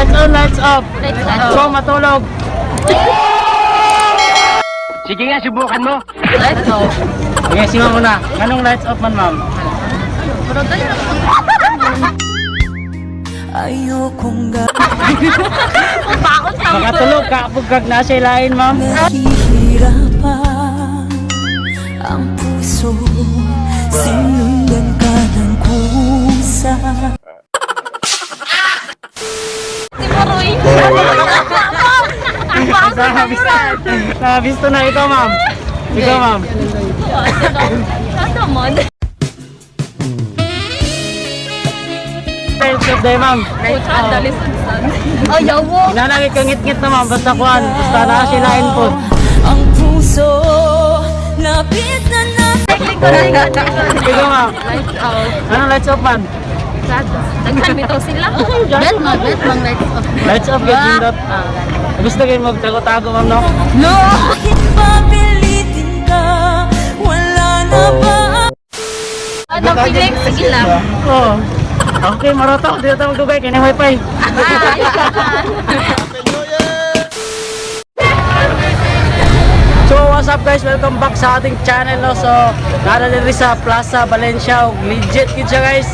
Lights on, lights off. Lights off. So, matulog. Sige nga, subukan mo. Lights off. Okay, si ma'am muna. Anong lights off man, ma'am? Pero dali na. Ayokong Baon sa Makatulog ka, pagkag nasa ilain, ma'am. nahihirapan ang puso. Sinundan ka ng kusa. Si Moroy. Baon sa Nabisto, nabisto na ikaw, ma'am. Ikaw, ma'am. Ano man? Lights off day, ma'am. Lights off. Dali sad. Ayaw mo. Inanagi kang ngit-ngit na, ma'am. Basta kuan. Basta nasa ilain po. Ang puso labis na na Ikaw, ma'am. Lights off. Anong lights off, man? Daghan bitaw sila. Bet mo, bet mang lights off. Lights off, get dot. Gusto kayo magtago-tago, ma'am, no? No! Bakit pa pilitin ka? Wala na ba? Ano pilik? Sige lang. Oo. Okay, maroto. Dito tayo magdugay. Kaya wifi. So, what's up, guys? Welcome back sa ating channel, no? So, nara diri sa Plaza Valencia. Ug legit gid siya, guys.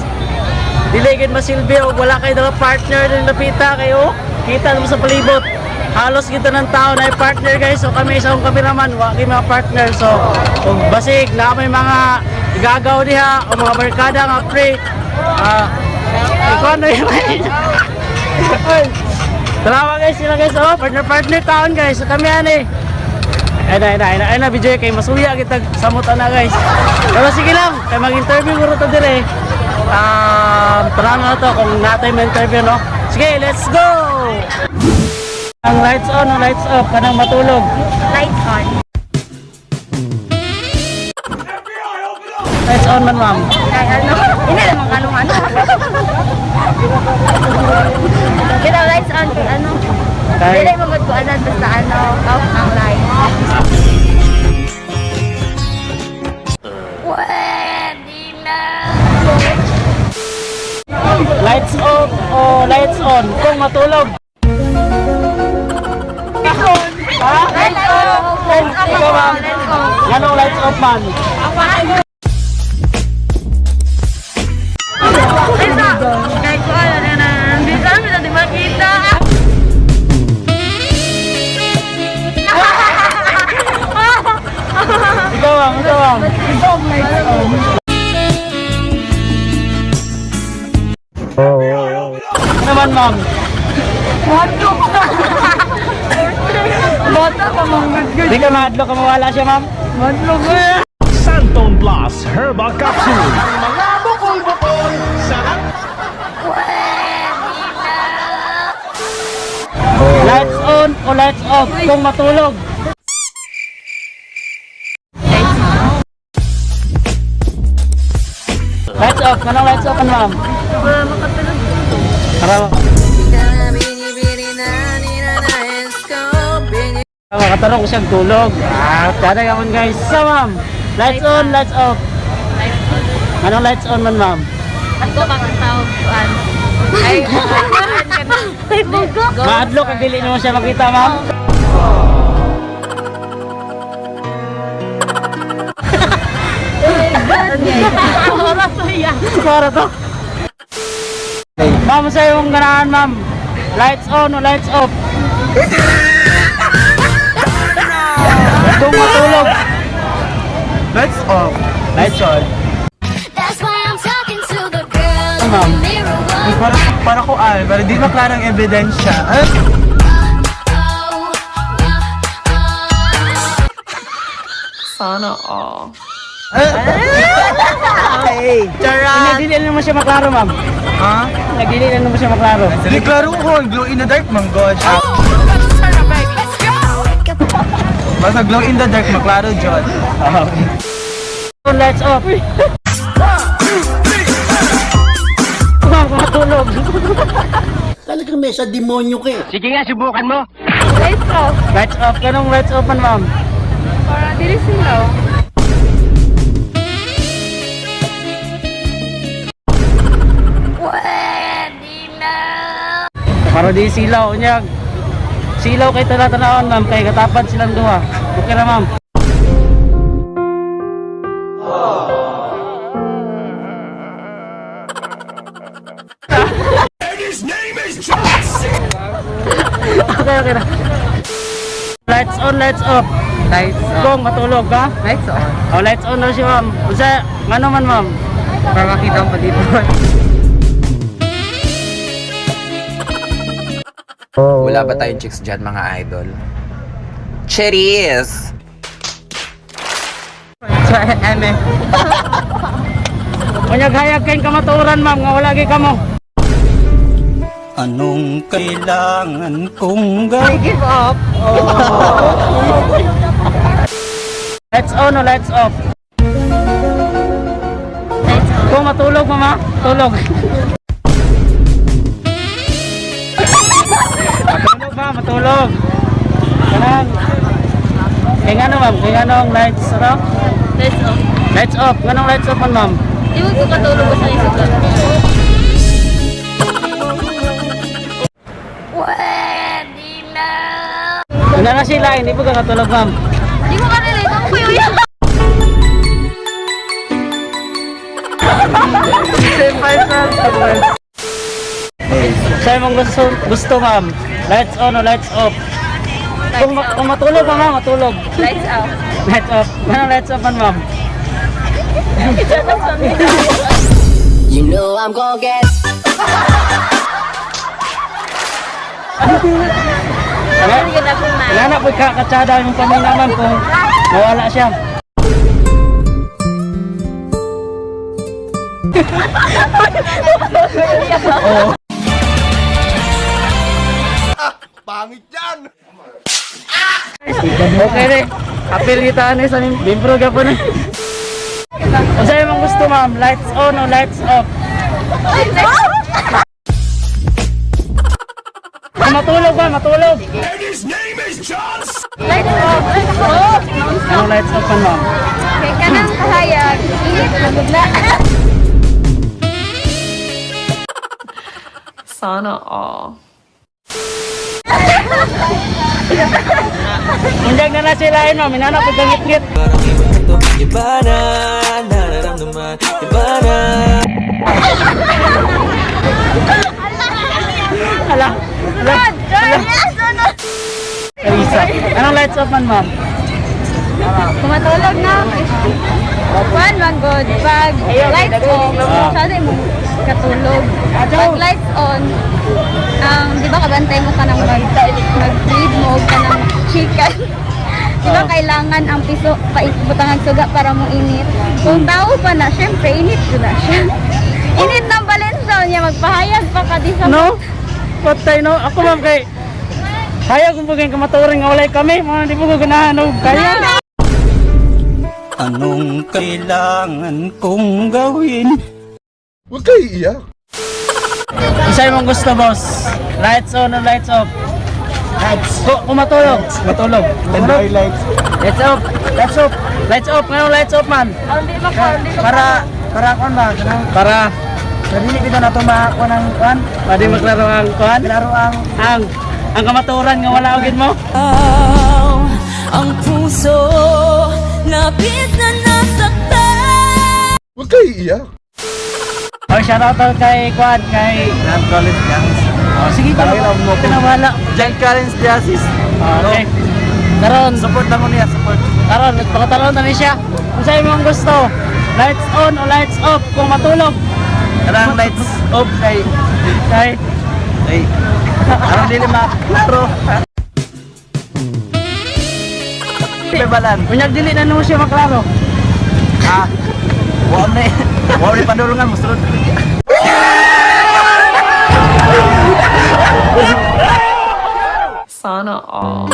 Dili gid masilbi og wala kay dala partner din napita kayo. Kita mo sa palibot. Halos kita ng tao na partner, guys. So kami sa akong kameraman, wa kay mga partner. So ug basig na may mga gagaw diha o mga barkada nga pre. Ah, ikaw na yun. Ay, Salamat guys sila, guys. Oh, partner partner taon, guys. So kami ani. Ay na, ay na, ay na, ay na, video kay masuya kita samot na, guys. Pero sige lang, kay mag-interview guro to dire. Tara na to kung natay may interview, no. Sige, let's go. Ang lights on, ang lights off, kanang matulog. Lights on. Lights on man, ma'am. Ay, ano? Hindi naman anong ano. Kita lights on kay ano. Kay- Dili mo gud ko anan basta ano, off ang light. Pwede na. Lights off o lights on kung matulog. Ha? Lights off. Lights off. Ikaw, ma'am. Lights off. Anong lights off man? Isa. Kahit ko ano na, hindi sa amin na di makita. Ikaw, ma'am, ikaw, ma'am. Ano naman, ma'am? Bata pa mong Di ka maadlo ka mawala siya, ma'am? Santon Plus Herbal Capsule. Lights on o lights off kung matulog. Lights off, anong lights off, ma'am? Wala makatulog. Para makatarong ko siyang tulog. Ah, tada ka man, guys. So, ma'am, lights on, lights off. Lights on. Anong lights on man, ma'am? Ako kang tawag kuan. Ay, kuan ka na. Ay, bugo. Maadlo kag dili naman siya makita, ma'am. Oras ya. Para to. Ma'am, sa yung ganahan, ma'am. Lights on o lights off? Kung matulog. Lights off. Lights on. That's why I'm talking to the girl in the Ma'am. mirror. Para ko al, para di maklarang ebidensya. Ah, Oh, oh, oh. Hey! Charot! Nagdili na naman siya maklaro, ma'am. Ha? Nagdili na naman siya maklaro. Di klaro ko, glow in the dark, man gosh. Basta glow in the dark, maklaro, John. Okay. Lights off. Ma'am, matulog. Talagang may sa demonyo ka eh. Sige nga, subukan mo. Lights off. Lights off. Kanong lights off man, ma'am? Para dili sila. Pwede na. Para di silaw niya. Silaw kay tanaw ma'am kay katapad silang duha. Okay ra, ma'am. Okay na. Lights on, lights off. Lights on. Kung matulog ka? Lights on. Oh, lights on na siya, ma'am. Unsa ngano man, ma'am? Para makita ang palibot. Wala ba tayong chicks dyan, mga idol? Cheers! Try, eme. Unyag hayag kayong kamatuoran, ma'am, nga wala gyud kamo. Anong kailangan kong gawin? Give up. Lights on o lights off? Lights on. Kung matulog, mama, tulog. Matulog, ma'am, matulog. Kanang. Kay ngano, ma'am? Kay nganong lights, ano? Lights off. Lights off. Nganong lights off man, ma'am? Di mo ko katulog sa isip ko. Pwede na. Wala na sila, hindi po ka katulog, ma'am. Di ko ka-relate. Ako kayo yan. Same vibes, ma'am. Same vibes. Sa'yo mong gusto, ma'am. Lights on o lights off? Kung matulog, ma'am, matulog. Lights out. Lights off. Nganong lights off man, ma'am? You know I'm gonna get. Wala Wala na po kakatsada yung pamilya, ma'am, kung mawala siya. Pangit yan! Okay rin. Apil kita ano sa bimpro ka po na. Kung sa'yo mong gusto, ma'am, lights on o lights off? Kung matulog ba, matulog. And his name is John C. Lights off. Lights off. Anong lights off man, ma'am? Kay kanang kahayag. Init. Lagod na. Sana all. Unjag na na sila yun, ma'am. Inanap po gangit-ngit. Iba na, nararamdaman. Iba na. Ala. Ala. Ala. Elisa. Anong lights off man, ma'am? Kumatulog na. One man good. Pag lights off, masyado mo katulog. Pag lights on, ang di ba kabantay mo ka ng mag-feed mo ka ng chicken. Di ba kailangan ang piso pabutangan suga para mo init. Kung tao pa na, syempre init ko na siya. Init ng Valencia niya magpahayag pa ka di sa No? Patay, no? Ako, ma'am, kay... Kaya kung pagkain kamaturing nga walay kami, mga di po ko ganahan og kaya. Anong kailangan kong gawin? Huwag kayo iiyak. Isa mong gusto, boss. Lights on o lights off? Lights. Kung matulog, matulog. Matulog. Lights. Lights off. Lights off. Lights off. Ngayon lights off, man. Para, para kon ba? Para Dili dito na ito makakuha ng kuan. pwede maklaro ang kuan. Klaro ang Ang kamaturan nga wala og mo. Ang puso, labis na nasaktan. Huwag kayo iiyak. Oh, shout out kay kuan kay John Collins Diasis. Oh, sige ka. Pinawala. John Collins Diasis. Okay. Karon, Support na mo niya, support. karon nagpakatalon na ni siya. Kung sa'yo mong gusto, lights on o lights off kung matulog. Kanang lights off kay Kay ay aron dili maklaro. Balan. unyag dili na nimo siya maklaro. Ah. Wa na. Wa ni padulungan musulod. Sana all.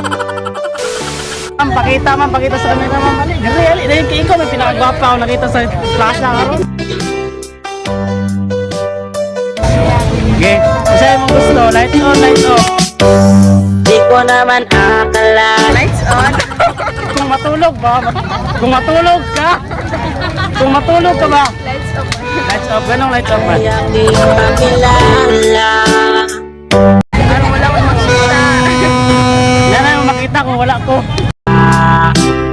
Ma'am, pakita ma'am, pakita sa camera ma'am. Ali, dili ali, dahil kay ikaw may pinakagwapa ako nakita sa plaza karon. Okay, kung sa'yo mong gusto, lights on, lights off. Di ko naman akala. Lights on. Kung matulog ba? Kung matulog ka? Kung matulog ka ba? Lights off. Lights off, ganong lights off man. Kaya di makilala. wala ko.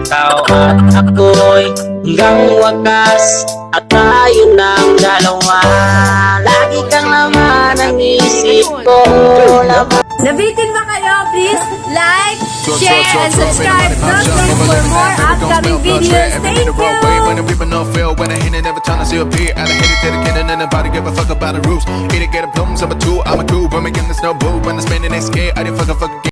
Ikaw at ako'y hanggang wakas at tayo ng dalawa. Lagi kang laman ng isip ko. Laman Nabitin ba kayo? Please like, share, and subscribe. Don't wait for more upcoming videos. Thank you! When the people no feel, when I hit it every time I see a peer. I hit it to the cannon and nobody give a fuck about the rules. Either get a bloom, number two, I'm a cool. When we get the snow boo, when the spinning SK, I didn't fuck a fuck again.